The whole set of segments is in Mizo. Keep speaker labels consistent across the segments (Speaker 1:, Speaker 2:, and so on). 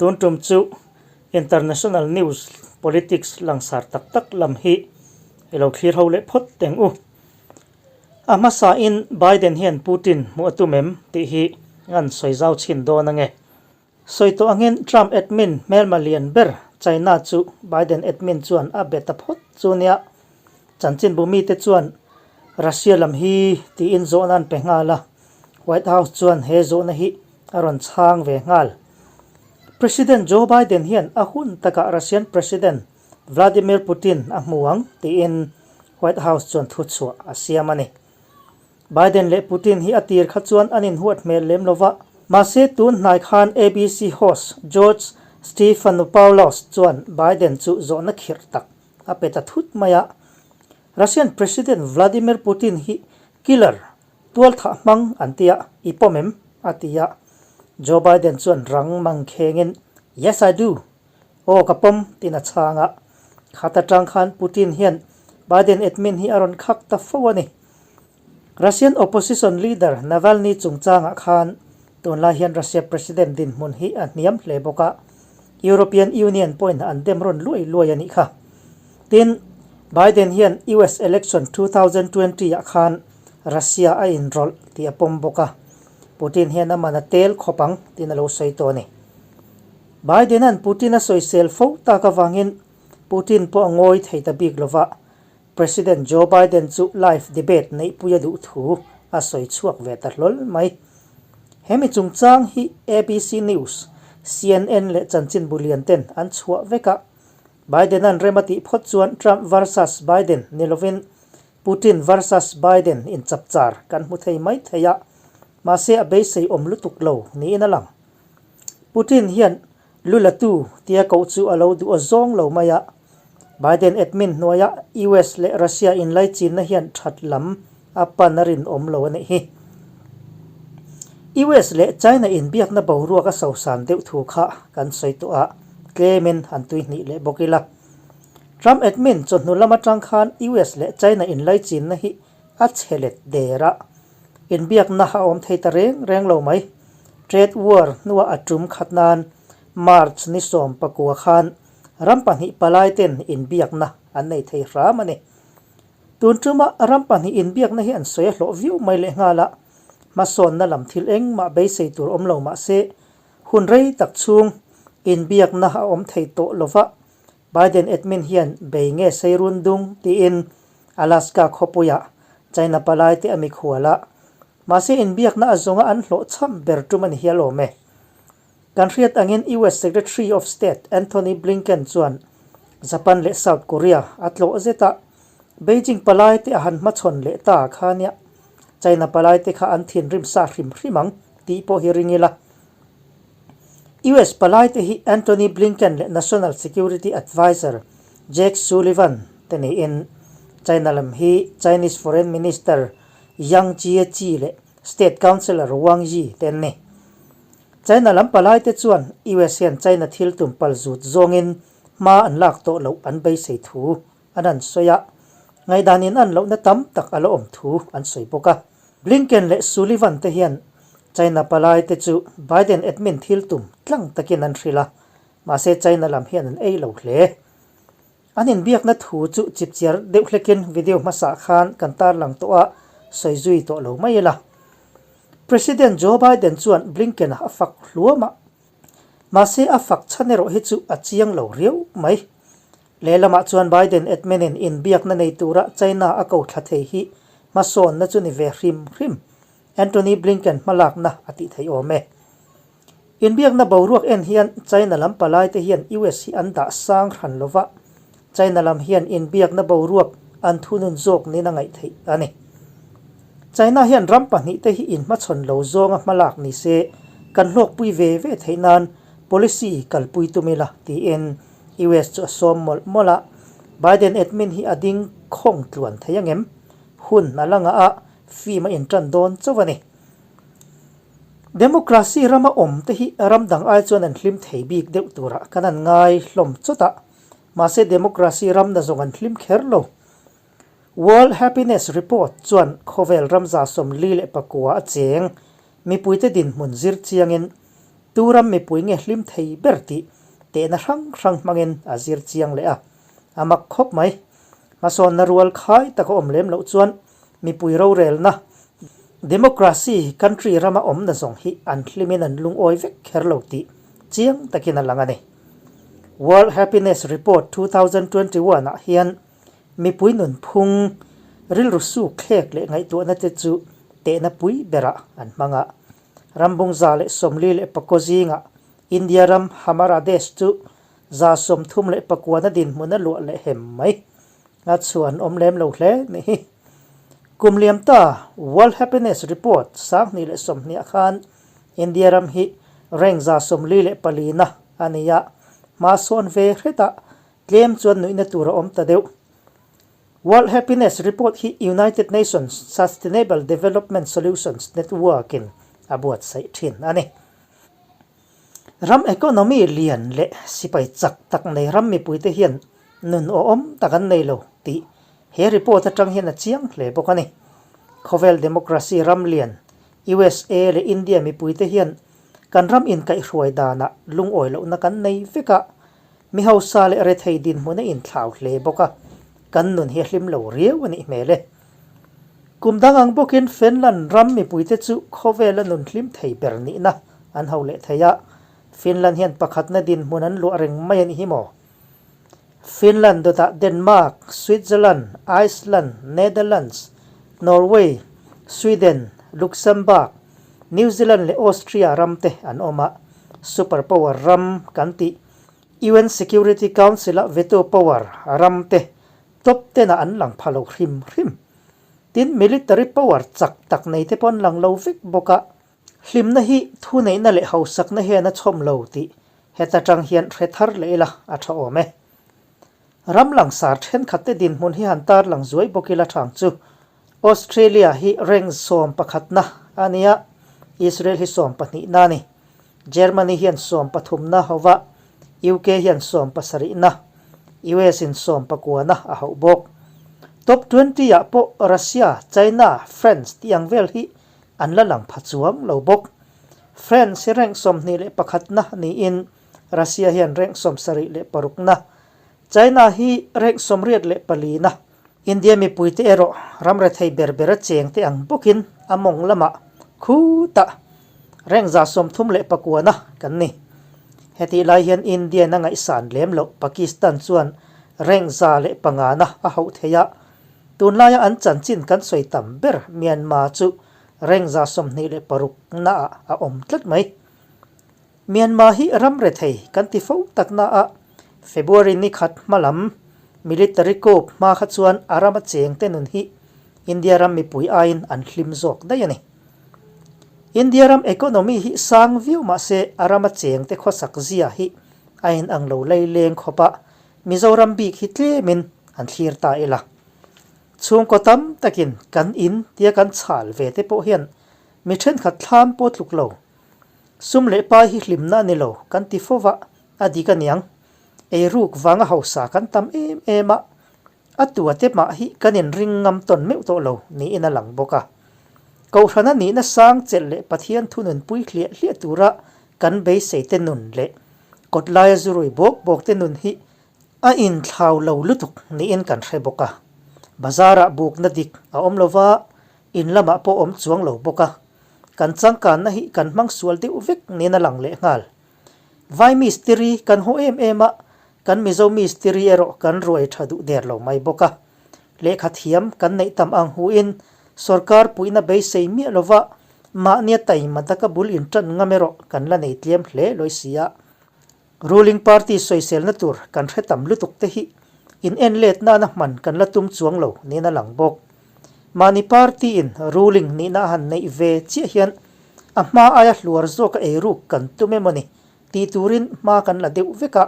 Speaker 1: Tun tum chu International news politics langsar tak tak lam hi i lo thlir ho leh phawt teng u. A hmasa in Biden hian Putin hmuh a tum em tih hi ngan sawi zau chhin dawn ange. Sawi tawh angin Trump admin hmelma lian ber China chu Biden admin chuan a be ta phawt chu nia. Chanchinbu mite chuan Russia lam hi tiin zawhna an pe nghal a, White House chuan he zawhna hi a rawn chhang ve nghal. President Joe Biden hian a hun takah Russian President Vladimir Putin a hmu ang tiin White House chuan thuchhuah a siam a ni. Biden leh Putin hi a tir kha chuan an inhuat hmel lem lo va, mahse tun hnai khan ABC host George Stephanopoulos chuan Biden chu zawhna khirh tak a pe ta thut mai a. Russian President Vladimir Putin hi killer, tualthah hmang an tia, i pawm em? a ti a. Joe Biden chuan rang mang khengin, Yes I do! Aw ka pawm, tiin a chhang a. Khat atang khan Putin hian Biden admin hi a rawn khak ta fo a ni. Russian opposition leader Navalny chungchangah khan tunlai hian Russia President dinhmun hi a hniam hle bawk a, European Union pawhin an dem rawn luai luai a nih kha. Tin, Biden hian US election 2020 ah khan Russia a inrawlh tih a pawm bawk a, Putin hian a man a tel khawp ang tiin a lo sawi tawh a ni. Biden-a'n Putin a sawisel fo tak avangin Putin pawh a ngawi thei ta bik lova, President Joe Biden chu live debate neihpui a duh thu a sawi chhuak ve ta hlawl mai. He mi chungchang hi ABC News, CNN leh chanchinbu lian ten an chhuah vek a. Biden-a'n rem a tih phawt chuan Trump versus Biden ni lovin Putin versus Biden inchapchar kan hmu thei mai thei a, mahse a beisei awm lutuk lo niin a lang. Putin hian Lulatu tia koh chu a lo duh a zawng lo mai a. Biden admin hnuaia US leh Russia inlaichinna hian that lam a pan a rinawm lo a nih hi. US leh China inbiakna boruak a sosan deuh thu kha kan sawi tawh a, tlemin han tui hnih leh bawk ila. Trump admin chawhnu lam atang khan US leh China inlaichinna hi a chhe let der a, inbiakna a awm thei ta reng reng lo mai. Trade war hnuah a tum khat nan March ni 19 khan ram pahnih palai ten inbiakna an nei thei hram a ni. Tun tuma ram pahnih inbiakna hi an sawi a hlawh viau mai leh nghal a, hmasawnna lam thil engmah beisei tur awm lo mah se hun rei tak chhung inbiakna a awm thei tawh lova Biden admin hian bei nge sei run dung tiin Alaska khawpuiah China palai te a mikhual a, mahse inbiakna a zawnga an hlawhchham ber tum a ni hial awm e. Kan hriat angin US Secretary of State Anthony Blinken chuan Japan leh South Korea a tlawh zet a, Beijing palai te a han hmachhawn leh ta kha nia China palai te kha an thinrim sa hrim hrim ang tih pawh hi ring ila. US palai te hi Antony Blinken leh National Security Adviser Jake Sullivan te niin China lam hi Chinese Foreign Minister Yang Jiechi leh State Councillor Wang Yi te an ni. China lam palai te chuan US hian China thil tum pal zut zawngin hma an lak tawh loh an beisei thu an han sawi a, ngaihdanin an lohna tam tak a la awm thu an sawi bawk a. Blinken leh Sullivan te hian China palai te chu Biden admin thil tum tlang takin an hrilh a, mahse China lam hian an ei lo hle. An inbiakna thu chu chipchiar deuh hlekin video hmasa khan kan tarlang tawh a, sawi zui tawh lo mai ila. President Joe Biden chuan Blinken-a a fak hluam a, mahse a fak chhan erawh hi chu a chiang lo riau mai. Lehlamah chuan Biden admin-in inbiakna nei tura China a ko thla thei hi hmasawnna chu ni ve hrim hrim Antony Blinken hmalakna a tih theih awm e. Inbiakna boruak en hian China lam palaite hian US hi an dah sang hran lova, China lam hian inbiakna boruak an thunun zawk niin a ngaih theih a ni. China hian ram pahnihte hi inhmachhawn lo zawnga hmalak ni se kan hlawkpui ve ve theih nan policy kalpui tum ila tiin US chu a sawm mawlh mawlh a, Biden admin hi a ding khawng tluan thei angem? Hun a la ngah a, film a intan dawn chauh a ni. Democracy rama awm te hi ram dang ai chuan an hlim thei bik deuh turah kan an ngai hlawm chawt a, mahse democracy ram na zawng an hlim kher lo. World Happiness Report chuan khawvel ram 144 a cheng mipuite dinhmun zir chiangin. Tu ram mipui nge hlim thei ber tih tehna hrang hrang hmangin a zir chiang leh a, a mak khawp mai. Hmasawnna rual khai tak a awm lem loh chuan mipui rorelna, democracy, country rama awmna zawng hi an hlimin an lungawi vek kher lo tih chiang takin a lang a ni. World Happiness Report 2021 ah hian mipui nunphung, rilru suk thlek leh ngaihtuahna te chu tehna pui berah an hmang a. Rambungza leh 44 zingah India ram Hamaradesh chu 39 na dinhmun a luah leh hem mai. A chhuan awm lem lo hle ni hi. Kum liam ta World Happiness Report 2020 ah khan India ram hi rank 44 na a ni a, hma sawn ve hretah tlem chuan nuihna tur a awm ta deuh. World Happiness Report hi United Nations Sustainable Development Solutions Network in a buatsaih thin a ni. Ram economy lian leh sipai chak tak nei ram mipuite hian nun awhawm tak an nei lo tih he report atang hian a chiang hle bawk a ni. Khawvel democracy ram lian USA leh India mipuite hian kan ram inkaihhruai danah lungawi lohna kan nei vek a, Mi hausa leh rethei dinhmun a inthlau hle bawk a, kan nun hi a hlim lo riau a nih hmel e. Kum dang ang bawkin Finland ram mipuite chu khawvela nun hlim thei ber nihna an ho leh thei a, Finland hian pakhatna dinhmun an luah reng mai a nih hi maw? Finland dawtah Denmark, Switzerland, Iceland, Netherlands, Norway, Sweden, Luxembourg, New Zealand leh Austria ram te an awm a, super power ram kan tih UN Security Council a veto power ram te top ten ah an lang pha lo hrim hrim. Tin, military power chak tak nei te pawh an lang lo vek bawk a, hlimna hi thuneihna leh hausakna hian a chhawm lo tih heta tang hian hre thar leh ila a tha awm e. Ram langsar thenkhat te dinhmun hi han tarlang zuai bawk ila thang chu Australia hi rank sawmpakhatna a nia, Israel hi sawmpahnihna a ni. Germany hian sawmpathumna hova, UK hian sawmpasarihna, US in sawmpakuana a hauh bawk. Top 20 ah pawh Russia, China, France tih ang vel hi an la lang pha chuang lo bawk. France hi rank 21na niin Russia hian rank 76na, China hi rank 84na, India mipuite erawh ram rethei ber ber a cheng te ang bawkin a mawng lamah khutah rank 39 na kan ni. Hetih lai hian India-in a ngaihsan lem loh Pakistan chuan rank 105 na a hauh thei a, tunlaia an chanchin kan sawi tam ber Myanmar chu rank 26 naah a awm tlat mai. Myanmar hi ram rethei kan ti fo tak na a, February ni khat hma lam military coup hma kha chuan a rama cheng te nun hi India ram mipui aiin an hlim zawk daih a ni. India ram economy hi sang viau mah se a rama cheng te khawsak zia hi a inang lo laileng khawp a, Mizoram bik hi tlemin an thlir ta ila. Chhungkaw tam takin kan in tia kan chhal ve te pawh hian mi thenkhat thlam pawh tluk lo. Sum leh pai hi hlimna a ni lo kan ti fo va, a dik a niang. Eiruk vanga hausa kan tam em em a, a tua te mah hi kan inring ngam tawn meuh tawh lo niin a lang bawk a. Kohhrana nihna sang chelh leh Pathian thununpui hliah hliah tura kan beisei te nun leh kawt laia zurui bawk bawk te nun hi a inthlau lo lutuk niin kan hre bawk a. Bazarah bukna dik a awm lo va, in lamah pawh awm chuang lo bawk a. Kan changkanna hi kan hmang sual deuh vek niin a lang leh nghal. Vai mistiri kan haw em em a, kan Mizo mistiri erawh kan ruai tha duh der lo mai bawk a. Lehkha thiam kan neih tam ang huin sorkar puihna beisei miah lova mahnia taima taka bul intan ngam erawh kan la nei tlem hle lawi si a. Ruling party sawiselna tur kan hre tam lutuk te hi in en let nana hman kan la tum chuang lo niin a lang bawk. Mahni party in ruling nihna a han neih ve chiah hian a hma aia hluar zawka eiruk kan tum emaw ni tih turin hma kan la deuh vek a,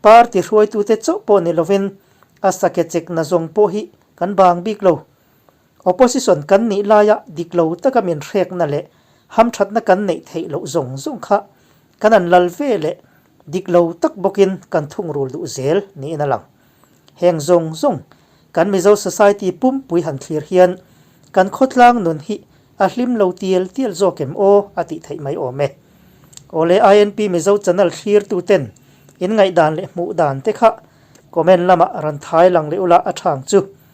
Speaker 1: party hruaitute chauh pawh ni lovin a sake chekna zawng pawh hi kan bang bik lo. Opposition kan nih laia dik lo taka min hrekna leh hamthatna kan neih theih loh zawng zawng kha kan an lal ve leh dik lo tak bawkin kan thungrul duh zel niin a lang. Heng zawng zawng kan Mizo society pumpui han thlir hian kan khawtlang nun hi a hlim lo tial tial zawk em aw a tih theih mai awm e. Awle INP Mizo channel thlirtuten in ngaihdan leh hmuh dan te kha comment lamah rawn thai lang leh ula a thang chu.